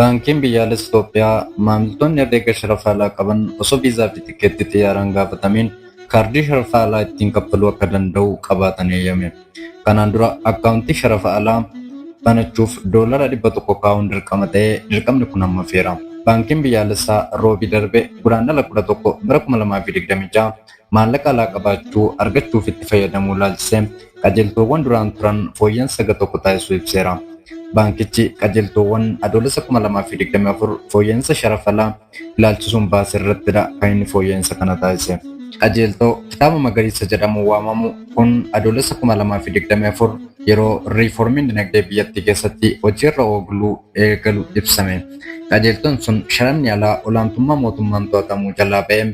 Baankiin Biyyaalessa Itoophiyaa maamiltoonni herreega sharafa alaa qaban osoo viizaa fi tikkeettii xiyyaaraan hin gaafatamiin kaardii sharafa alaa ittiin kaffaluu akka danda'u qabaatan eeyyame. Kanaan dura akkaawuntii sharafa alaa banachuuf doolara 100 kaa'uun dirqama ta'ee dirqamni kun amma hafeera. Baankiin Biyyaalessaa Roobii darbe Guraandhala 11 bara 2026 maallaqa alaa qabaachuu, argachuu fi itti fayyadamuu ilaalchisee qajeeltoowwan duraan turan fooyya'insa haga tokko taasisuu ibseera. Baankichi qajeeltoowwan Adoolessa 2024 fooyya'insa sharafa alaa ilaalchisuun baase irrattidha kan inni fooyya'insa kana taasise. Qajeeltoo kitaaba magariisa jedhamuun waamamu kun Adoolessa 2024 yeroo riiformiin dinagdee biyyattii keessatti hojiirra oogluu eegalu ibsame. Qajeeltoon sun sharafni alaa olaantummaa mootummaan to'atamuu jalaa ba'ee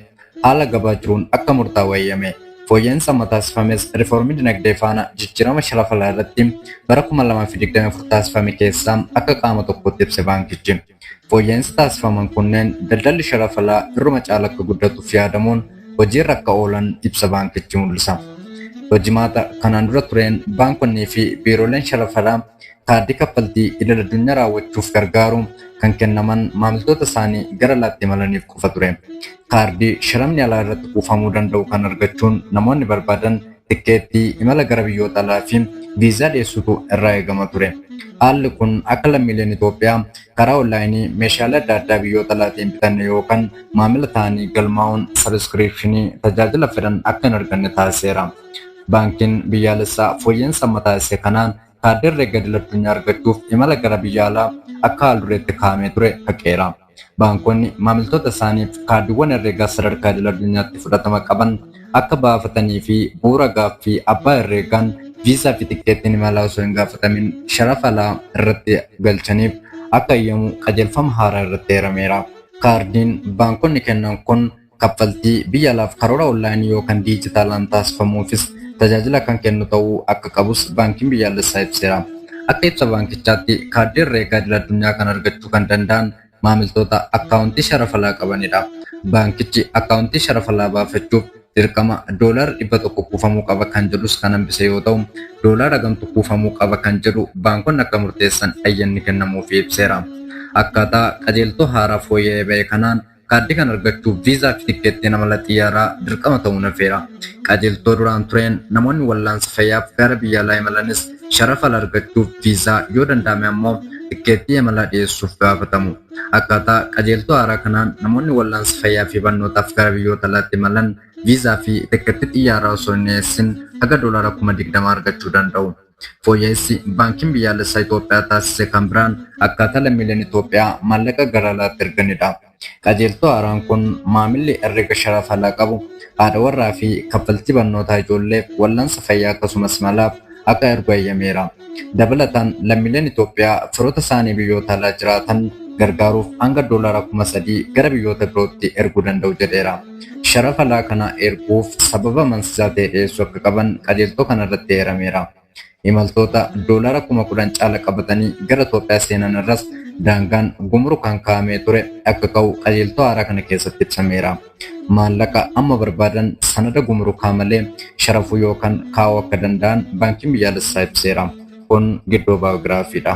haala gabaa jiruun akka murtaa'u eeyyame. Fooyya'insa amma taasifames riiformii dinagdee faana jijjiirama sharafa alaa irratti bara 2024 taasifame keessaa akka qaama tokkootti ibse baankichi. Fooyya'insi taasifaman kunneen daldalli sharafa alaa irruma caala akka guddatuuf yaadamuun hojiirra akka oolan ibsa baankichi mul'isa. Hojimaata kanaan dura tureen baankonnii fi biirooleen sharafa alaa kaardii kaffaltii idil-addunyaa raawwachuuf gargaaru kan kennaman maamiltoota isaanii gara alaatti imalaniif qofa ture. Kaardii sharafni alaa irratti kuufamuu danda'u kan argachuun namoonni barbaadan tikkeettii imala gara biyyoota alaa fi viizaa dhiyeessuutu irraa eegama ture. Haalli kun akka lammiileen Itoophiyaa karaa onlaayinii meeshaalee adda addaa biyyoota alaatiin bitanne yookan maamila ta'anii galmaa'uun sabiskiriipshinii tajaajila fedhan akka hin arganne taasiseera. Baankiin Biyyaalessaa fooyya'insa amma taasise kanaan kaardii herreega idil-addunyaa argachuuf imala gara biyya alaa akka haal-dureetti kaa'amee ture haqeera. Baankonni maamiltoota isaaniif kaardiiwwan herreegaa sadarkaa idil-addunyaatti fudhatama qaban akka baafatanii fi bu'uura gaaffii abbaa herreegaan viizaa fi tikkeettiin imalaa osoo hin gaafatamin sharafa alaa irratti galchaniif akka eeyyamu qajeelfama haaraa irratti eerameera. Kaardiin baankonni kennan kun kaffaltii biyya alaaf karoora onlaayinii yookan diijitaalaan taasifamuufis tajaajila kan kennu ta'uu akka qabus Baankiin Biyyaalessaa ibseera. Akka ibsa baankichaatti kaardii herreegaa idil-addunyaa kana argachuu kan danda'an maamiltoota akkaawuntii sharafa alaa qabanidha. Baankichi akkaawuntii sharafa alaa baafachuuf dirqama doolaarri 100 kuufamuu qaba kan jedhus kan hambise yoo ta'u, doolaara hagamtu kuufamuu qaba kan jedhu baankonni akka murteessan ayyanni kennamuufii ibseera. Akkaataa qajeeltoo haaraa fooyya'ee ba'e kanaan Kaardii kana argachuuf viizaa fi tikkeettiin amala xiyyaaraa dirqama ta'uun hafeera. Qajeeltoo duraan tureen namoonni wallaansa fayyaaf gara biyya alaa imalanis sharafa ala argachuuf viizaa, yoo danda'ame ammoo tikkeettii imalaa dhiyeessuuf gaafatamu. Akkaataa qajeeltoo haaraa kanaan namoonni wallaansa fayyaa fi barnootaaf gara biyyoota alaatti imalan viizaa fi tikkeettii xiyyaaraa osoo hin dhiyeessin haga doolaara 20,000 argachuu danda'u. Fooyya'insi Baankiin Biyyaalessaa Itoophiyaa taasise kan biraan akkaataa lammiileen Itoophiyaa maallaqa gara alaatti erganidha. Qajeeltoo haaraan kun maamilli herrega sharafa alaa qabu haadha warraa fi kaffaltii barnootaa ijoolleef, wal'aansa fayyaa akkasumas imalaaf akka ergu hayyameera. Dabalataan lammiileen Itoophiyaa firoota isaanii biyyoota alaa jiraatan gargaaruuf hanga doolaara 3,000 gara biyyoota birootti erguu danda'u jedheera. Sharafa alaa kana erguuf sababa amansiisaa ta'e dhiyeessuu akka qaban qajeeltoo kanarratti eerameera. Imaltoota doolaara 10,000 caala qabatanii gara Itoophiyaa seenan irras daangaan gumurukaan kaa'amee ture akka ka'u qajeeltoo haaraa kana keessatti ibsameera. Maallaqa amma barbaadan sanada gumurukaa malee sharafuu yookan kaa'uu akka danda'an Baankiin Biyyaalessaa ibseera. Kun Giddoo Baayogiraafiidha.